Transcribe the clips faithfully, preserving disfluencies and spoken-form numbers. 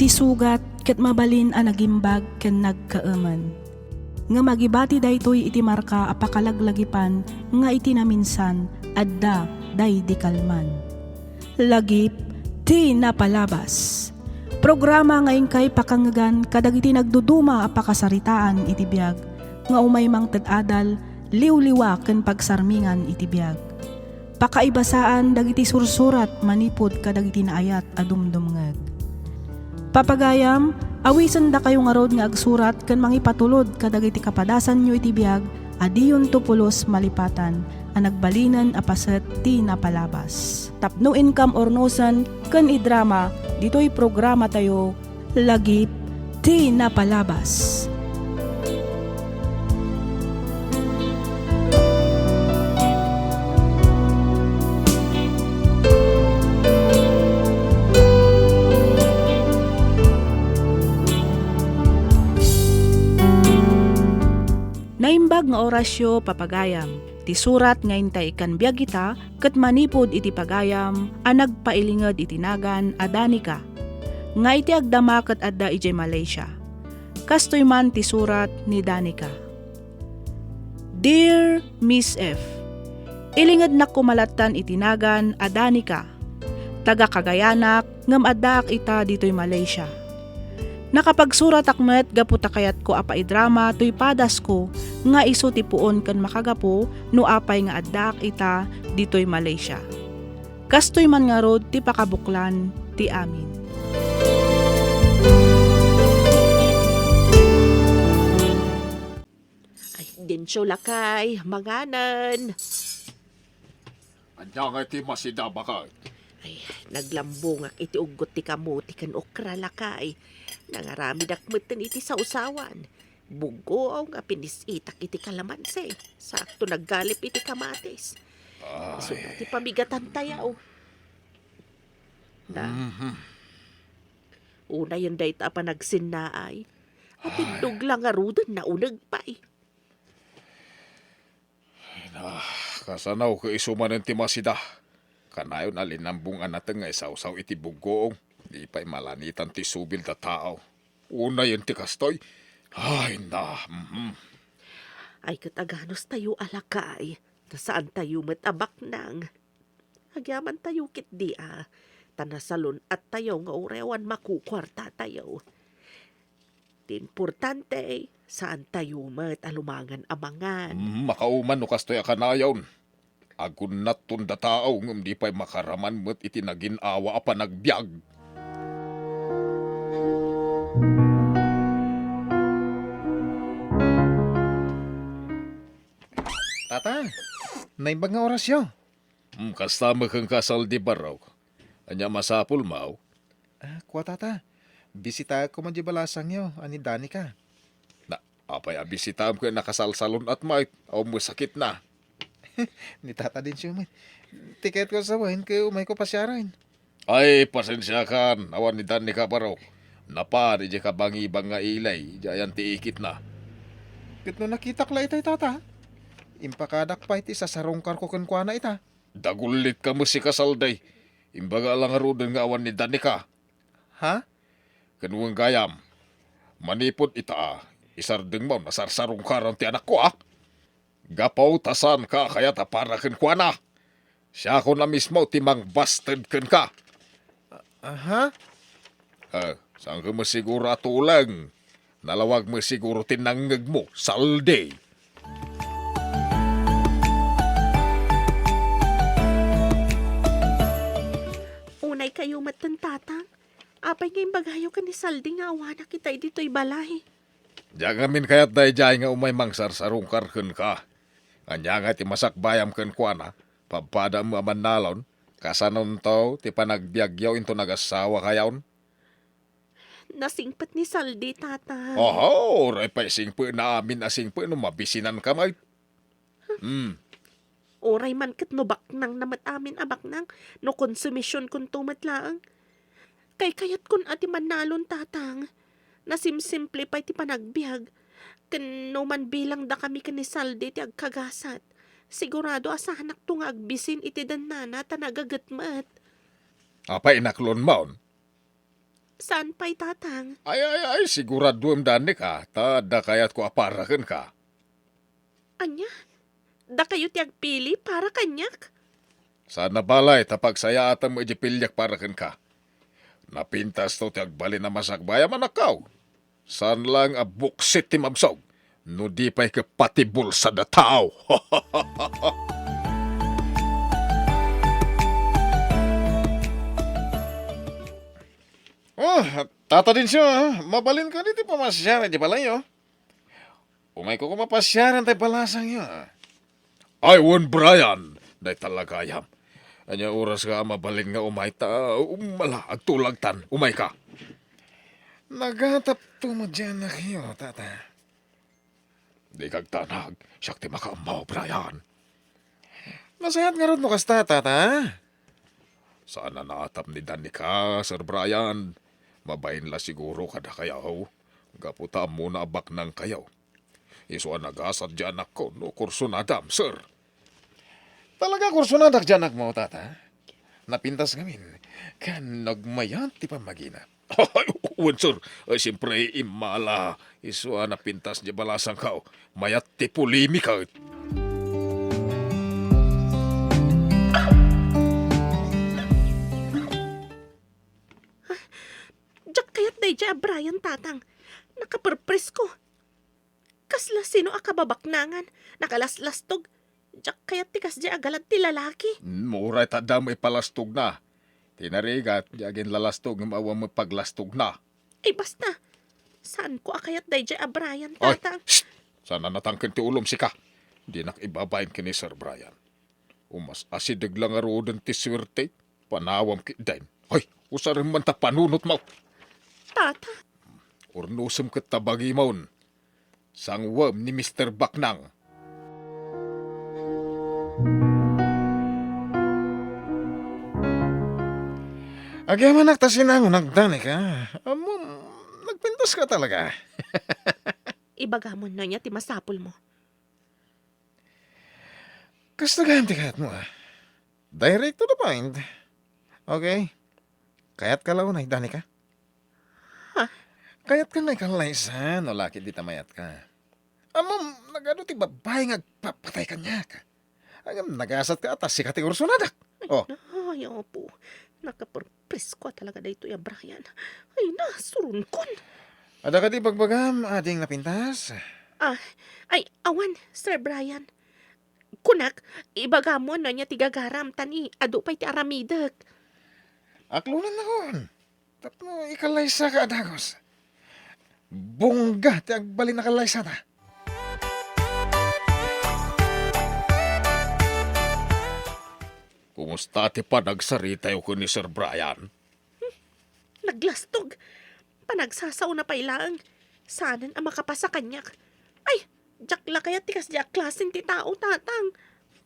Isugat ket mabalin a nagimbag ken nagkaemen. Ngem agibati daytoy iti marka a pakalaglagipan nga iti naminsan adda daydi kalman. Lagip ti napalabas. Programa nga inkay pakangngegan kadagiti nagduduma a pakasaritaan iti biag nga umay mangted adal, liwliwa ken pagsarmingan iti biag. Pakaibasaan dagiti sursurat manipud kadagiti naayat a dumdumngeg. Papagayam, awisendakayo ngarud nga agsurat ken mangipatulod kadagiti kapadasanyo iti biag a diyonto pulos malipatan a nagbalinen a paset ti napalabas. Tapno inkam urnosen ken idrama ditoy programatayo, Lagip ti Napalabas. Naimbag nga orasyo, papagayam. Ti surat nga intay ikkan biag ita ket manipud iti pagayam a nagpailinged iti nagan a Danica, nga iti agdama ket adda idiay Malaysia. Kastoy man ti surat ni Danica. Dear Miss F, ilingednak koma lattan iti nagan a Danica. Taga Cagayanak, ngem addaak ita ditoy Malaysia. Nakapagsuratak met gapu ta kayatko a paidrama toy padasko nga isu ti puon ken makagapu no apay nga addaak ita ditoy Malaysia. Kastoy man ngarud ti pakabuklan ti amin. Ay, Dencio, lakay, manganen. Ania nga iti masida, baket? Ay, naglambongak iti uggot ti kamote ken okra, lakay. Nangaramidak metten iti sawsawan. Buggoong nga pinis-itak iti kalamansi. Sakto naggalip iti kamatis. Ay. Isu ti pamigatantayo. Da. Mhm. Unayen dayta a panagsinnaay. Ay. Atindog la ngaruden nauneg pay. Ay na, kasano ket isu manen ti masida? Kanayon a linambong a nateng nga isawsaw iti buggoong. Di pay malanitan ti subil da tao. Unayen ti kastoy. Ay na, mhm. Ay, ket aganustayo a lakay, ta saantayo met a baknang. Agyamantayo ketdi a, ta nasalun-attayo nga uray awan makukuartatayo. Ti importante, saantayo met a lumangan a mangan. Mm, makauman no kastoy a kanayon. Agunnatton da tao ngem di pay makaraman met iti nagin-awa a panagbiag. Tata, naimbag nga orasyo. Hmm, kasta met kenka, Saldi, barok. Ania masapulmo? Ah, kua, Tata. Bisitaek koma diay balasangyo a ni Danica. Na, apay a bisitaem ket nakasalsalun-at met, awan met sakitna? Ni Tata Dencio met. Ti kayatko a sawen ket umayko pasiaren. Ay, pasensiakan, awan ni Danica, barok. Napan idiay kabangibang nga ilay, idiay ayan ti ikitna. Ket no nakitak la itay, Tata, impakadak pay ti sasarungkarko kenkuana ita. Dagullitka met sika, Saldi. Imbaga la ngaruden nga awan ni Danica. Ha? Ken wen gayam, manipud ita, isardengmo a sarsarungkaran ti anakko, a? Gapu ta saanka a kayat a para kenkuana. Siakon a mismo ti mangbasted kenka. Aha? Eh, saanka met siguro a tuleng? Nalawag met siguro ti nangngegmo, Saldi. Unay kayo met ten, Tatang. Apay nga imbagayo ken ni Saldi nga awanak itay ditoy balay? Diak ngamin kayat daydiay nga umay mangsarsarungkar kenka. Ania nga ti masakbayam kenkuana? Padpadam a mannalon? Kasanonto ti panagbiagyo inton agasawa kayon? Nasingpet ni Saldi, Tata. Oho, uray pay singpetna amin a singpet no mabisinanka met. Hmm. Uray man ket no baknangna met amin a baknang, no konsumisionkonto met laeng. Kaykayatkon a ti mannalon, Tatang. Nasimsimple pay ti panagbiag. Ken no manbilangdakami ken ni Saldi ti agkagasat, sigurado a saanakto nga agbisin iti dennana ta nagaget met. Apay inaklonmon? Saan pay, Tatang? Ay, ay, ay, siguraduem, Danica, ta adda kayatko a para kenka. Ania? Dakayo ti agpili para kaniak? Saan a balay ta pagsayaatam idiay piliak para kenka. Napintasto ti agbalin a masakbay a manakkaw. Saan laeng a buksit ti mabsog, no di pay ket pati bulsada tao. Oh, Tata Dencio, ah, mabalin kadi ti pamasiar idiay balayyo? Umayko koma pasiaren tay balasangyo. Ay, wen, Brian, dayta la gayam. Ania oraska a mabalin nga umay ta, um, ala, agtulagtan. Umayka. Nagatapto met diay annakyo, Tata. Dika agtanag, siak ti makaammo, Brian. Nasayaat ngarud no kasta, Tata. Saan a naatap ni Danica, Sir Brian. Mabain la siguro kadakayo. Gapu ta ammona a baknangkayo. Isu a nagasat diay anakko no kursunadam, sir. Talaga kursunadak diay anakmo, Tata. Napintas ngamin, ken nagmayat ti pammagina. Ay, wen, sir. Ay, siempre, immala. Isu a napintas diay balasangko. Mayat ti polemika. Diak kayat daydiay a Brian, Tatang. Nakaperpresko. Kasla sino a kababaknangan, nakalaslastog. Diak kayat ti kasdiay a galad ti lalaki. Mm, uray ta adda met ipalastogna. Ti narigat, di aginlalastog ngem awan met paglastogna. Ay, basta. Saanko a kayat daydiay a Brian, Ay, Tatang. Shh! Saan a natangken ti ulom, sika. Dinak ibabain ken ni Sir Brian. Umas-asideg la ngaruden ti suerte. Panawam ketdin. Hoy, usarem man ta panunotmo. Tata. Urnosem ket ta bagimon. Sanguem ni Mister Baknang. Agyamanak ta sinangonak, Danica. Ammom, nagpintaska talaga. Ibagamon no ania ti masapulmo. Kasta gayam ti kayatmo, ah. Direct to the point. Okay. Kayatka la unay, Danica? Ha? Kayatka nga ikallaysa no la ket dita mayatka. Ammom, nagadu ti babbai nga agpapatay kaniak. Ngem nagasatka a ta sika ti kursunadak. Oh. Ay, Apo. Nakaperpresko a talaga daytoy a Brian. Ay, nasuronkon. Adda kadi ibagbagam, ading napintas? Ah, ay, awan, Sir Brian. Kunak, ibagamon no ania ti gagaram, ta ni adu pay ti aramidek. Aklonennakon. Tapno ikalaysaka a dagus. Bongga ti agbalin a kalaysata. Kumusta ti panagsaritayo ken ni Sir Brian? Naglastog. Panagsasaona pay laeng. Saanen a makapasa kaniak. Ay, diak la kayat ti kasdiay a klasen ti tao, Tatang.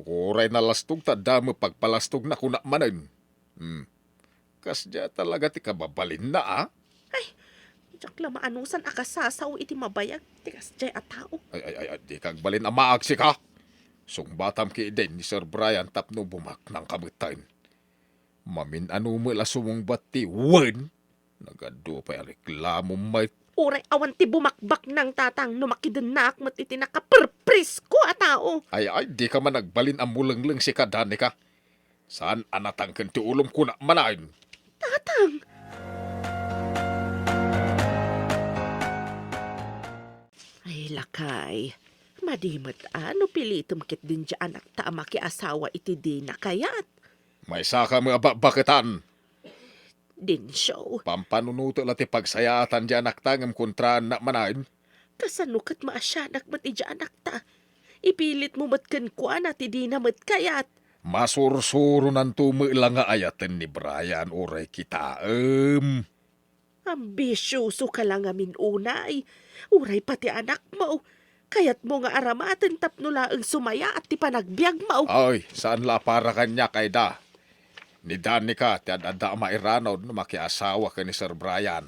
Uray nalastog ta adda met pagpalastogna, kunak manen. Hmm. Kasdiay talaga ti kababalinna, a? Ay, diak la maanusan a kasasao iti mabayag ti kasdiay a tao. Ay, ay, ay, ay, dika agbalin a maag, sika. Sungbatam ketdin ni Sir Brian tapno bumaknangka metten. Mamin-ano met la sumungbat ti wen, nagadu pay a reklamo met. Uray awan ti bumakbaknang, Tatang, no makidennaak met iti nakaperpresko a tao. Ay, ay, dika man agbalin a mulengleng, sika, Danica. Saan a natangken ti ulom, kunak manen. Tatang! Ay, lakay. Madi met a no pilitem ketdin diay anakta a makiasawa iti dina kayat. Maysaka met a bakbaketan. Dencio. Pampanunotek la ti pagsayaatan diay anakta ngem kontraannak manen. Kasano ket maasianak met idiay anakta? Ipilitmo met kenkuana ti dina met kayat. Masursuronanto met la nga ayaten ni Brian uray kitaem. Ambisiosoka la ngamin unay. Uray pati anakmo. Kayatmo nga aramaten tapno laeng sumayaat ti panagbiagmo. Ay, saan la a para kaniak, Aida. Ni Danica ti ad-adda a mairanod no makiasawa ken ni Sir Brian.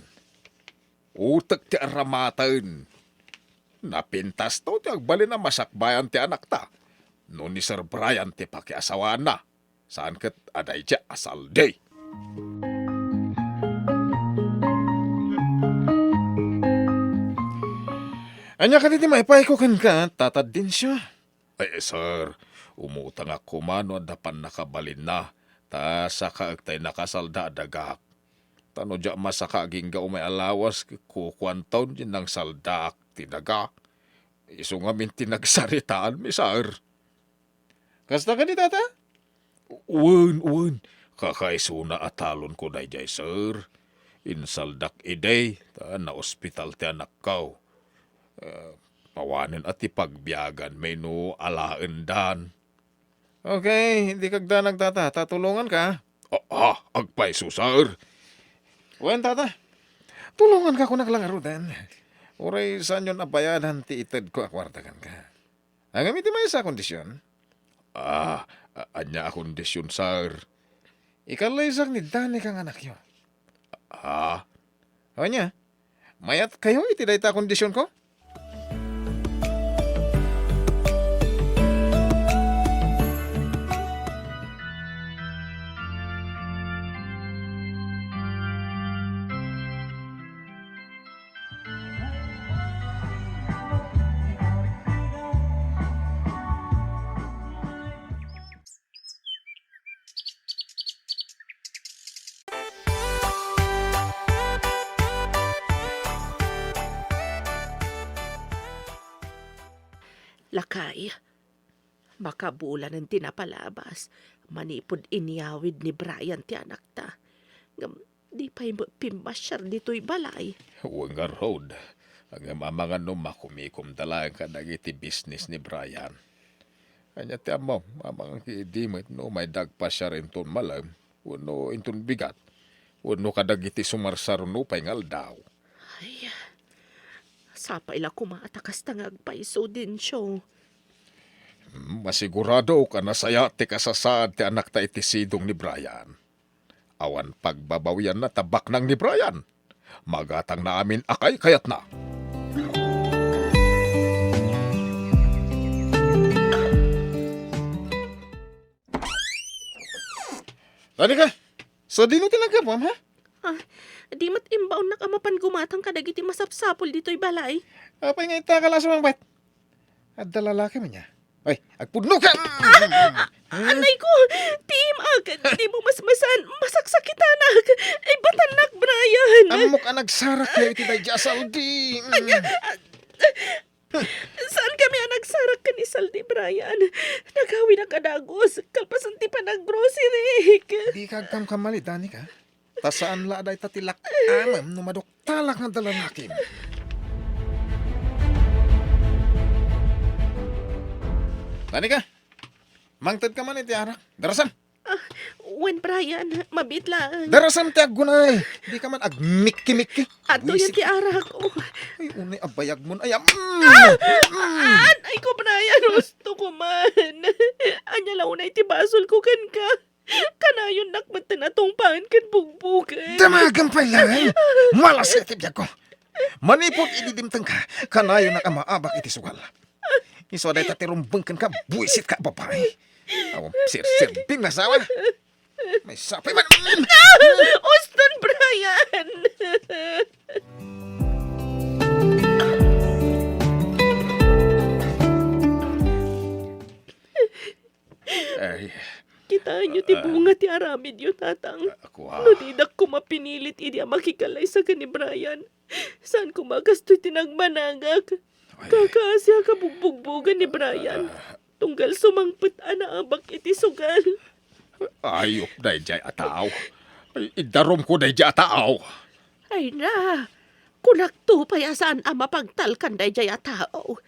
Utek ti aramaten. Napintasto ti agbalin a masakbayan ti anakta no ni Sir Brian ti pakiasawaanna. Saan ket a daydiay a saldi. Ania kadi ti maipayko kenka, Tata Dencio? Ay, sir, umutangak koma no adda pannakabalinna, ta sakaek tay nakasalda a dagak. Ta no diak masaka agingga umay a lawas, kukuanton diay nangsaldaak ti daga. Isu ngamin ti nagsaritaanmi, sir. Kasta kadi, Tata? Wen, wen. Kakaisuna a talonko daydiay, sir. Insaldak idi, ta naospital ti anakko. Eh, awanen a ti pagbiaganmi no alaendan. Okay, dika agdanag, Tata, ta tulonganka. Ah, ah, agpayso, sir. Wen, Tata. Tulonganka, kunak la ngaruden. Uray saanyon a bayadan ti itedko a kuarta kenka. Ngem iti maysa a kondision. Ah, a-, ania a kondision, sir? Ikallaysak ni Danica nga anakyo. Ah? Ania? Mayatkayo iti dayta a kondisionko? Lakay, makabulanen ti napalabas manipud inyawid ni Brian ti anakta. Ngem di pay met pimmasiar ditoy balay. Wen ngarud, ngem amangan no makumikomda laeng kadagiti bisnis ni Brian. Ania ti ammom, amangan ketdi met no mayda agpasiar inton malem, wenno inton bigat, wenno kadagiti sumarsaro nupay nga aldaw. Ay, sapay la koma ta kasta nga agpayso, Dencio. Hmm, masiguradok a nasayaat ti kasasaad ti anakta iti sidong ni Brian. Awan pagbabawianna ta baknang ni Brian. Magatangna amin a kaykayatna. Danica, sadino ti naggapuam, ha? Ah, di met imbaonnak a mapan gumatang kadagiti masapsapul ditoy balay. Apay nga ita ka la sumangpet? Adda lalaki man ya. Ay, agpudno ka! Ah! Anay ko! Tiim-ak! Di mo masmasan! Masaksakitanak! Ay, batannak, Brian! Ammok a nagsarak kayo iti daydi a Saldi! Anya? Saan kami a nagsarak ken ni Saldi, Brian? Nagawidak a dagus, kalpasan ti panaggroceryk. Di ka agkamkamali, Danica. Ta saan la a dayta ti lak-amem no maduktalak nga adda lalakim. Danica, mangted ka man iti arak. Darasam! Ah, wen, Brian, mabiit laeng. Darasam ti aggunay. Di ka man agmikki-mikki. Adtoyen ti arak. Oh. Ay, unay a bayag mon. Ay, am. Ah! Mm. Ay ko, Brian, husto ko man. Anya la unay ti basol ko kenka. Kanayonnak met ti natungpaen ken bugbogen. Damagen pay laeng. Malas ka iti biag ko. Manipud idi dimteng ka, kanayonnak a maabak iti sugal. Isu a dayta ti rumbeng kenka, buisit ka a babai. Awan serserbing nga asawa. May sapay man. Uston, Brian! Ay. Kitaenyo ti bunga ti aramidyo, Tatang. Ah, kua. No didak koma pinilit idi a makikallaysa ken ni Brian, saan koma kastoy ti nagbanagak. Ay. Kakaasiak a bugbugbogen ni Brian. Ah. Tunggal sumangpet a naabak iti sugal. Ayup daydiay a tao. Ay, idarumko daydiay a tao. Ay na, kunakto pay a saan a mapagtalkan daydiay a tao.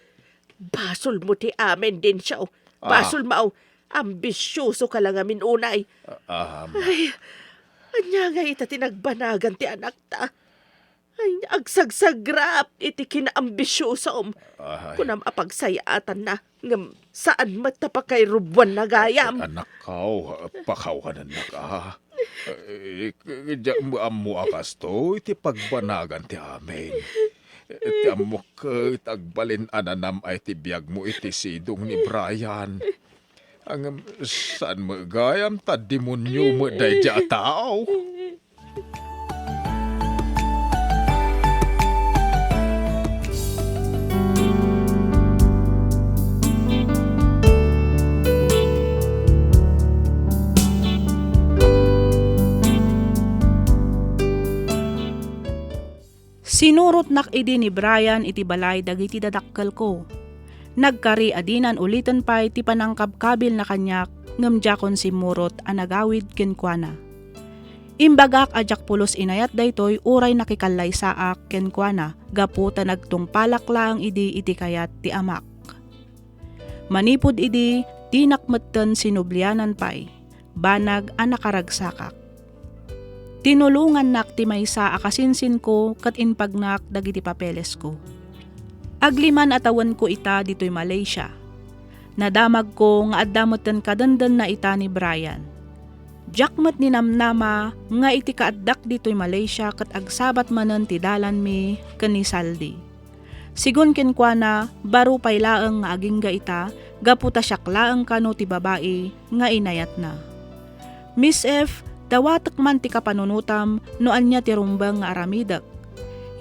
Basolmo ti amin, Dencio. Ah. Basolmo. Ambisioso ka la ngamin unay. Ah, um. Ay, ania ngay ita ti nagbanagan ti anakta? Ay, agsagsagrap iti kinaambisiosam. Ay. Kunam a pagsayaatanna, ngem saan met ta pakairubuanna gayam. Anakko, pakawanennak, a. Eh, diak ammo a kastoy ti pagbanagan ti amin. Ti ammok ket agbalin a nanam-ay ti biagmo iti sidong ni Brian. Ngem saan met gayam ta demonio met daydiay a tao. Sinurotnak idi ni Brian iti balay dagiti dadakkelko. Nagkari a dinan uliten pay ti panangkabkabilna kaniak, ngem diakon simmurot a nagawid kenkuana. Imbagak a diak pulos inayat daytoy uray nakikallaysaak kenkuana gapu ta nagtungpalak laeng idi iti kayat ti amak. Manipud idi, dinak metten sinublianan pay, banag a nakaragsakak. Tinulongannak ti maysa a kasinsinko ket impagnak dagiti papelesko. Agliman a tawenko ita ditoy Malaysia. Nadamagko nga adda metten kadendenna ita ni Brian. Diak met ninamnama nga iti kaaddak ditoy Malaysia ket agsabat manen ti dalanmi ken ni Saldi. Sigun kenkuana, baro pay laeng nga agingga ita gapu ta siak laeng kano ti babai nga inayatna. Miss F, dawatek man ti kapanunotam no ania ti rumbeng nga aramidek.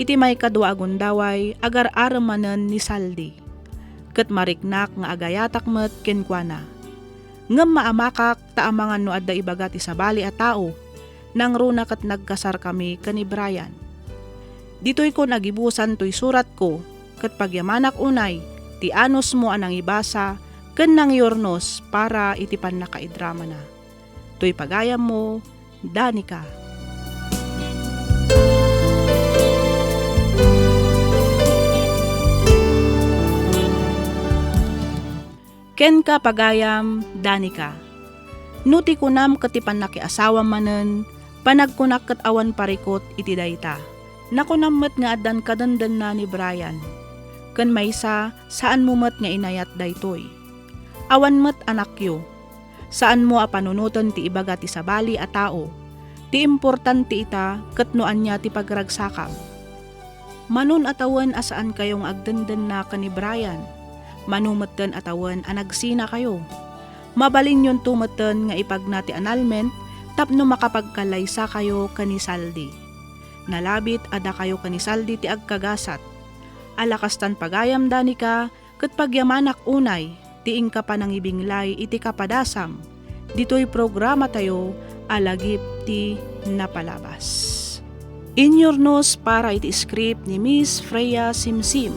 Iti maikadua a gundaway, agar-arem manen ni Saldi. Ket mariknak nga agayatak met kenkuana. Ngem maamakak ta amangan no adda ibaga ti sabali a tao. Nangruna ket nagkasarkami ken ni Brian. Ditoykon agibusan toy suratko, ket pagyamanak unay ti anusmo a nangibasa ken nangyurnos para iti pannakaidramana. Toy pagayammo, Danica. Kenka, pagayam, Danica. No ti kunam ket ti pannakiasawam manen, panagkunak ket awan parikut iti dayta. Nakunam met nga addan kadendenna ni Brian. Ken maysa, saanmo met nga inayat daytoy. Awan met anakyo. Saanmo a panunoten ti ibaga ti sabali a tao. Ti importante ita ket no ania ti pagragsakam. Manon a tawen a saankayo nga agdendenna ken ni Brian. Mano metten a tawen a nagsinakayo. Mabalinyonto metten nga ipagna ti annulment tapno makapagkallaysakayo ken ni Saldi. Nalabit a dakayo ken ni Saldi ti agkagasat. Ala kastan pagayam, Danica, ket pagyamanak unay ti inka panangibinglay iti kapadasam ditoy programatayo a Lagip ti Napalabas. Inyurnos para iti script ni Miss Freya Simsim.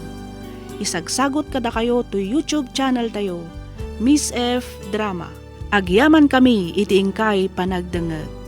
Isagsagot kadakayo toy YouTube channel tayo, Miss F Drama. Agyamankami iti inkay panagdengngeg.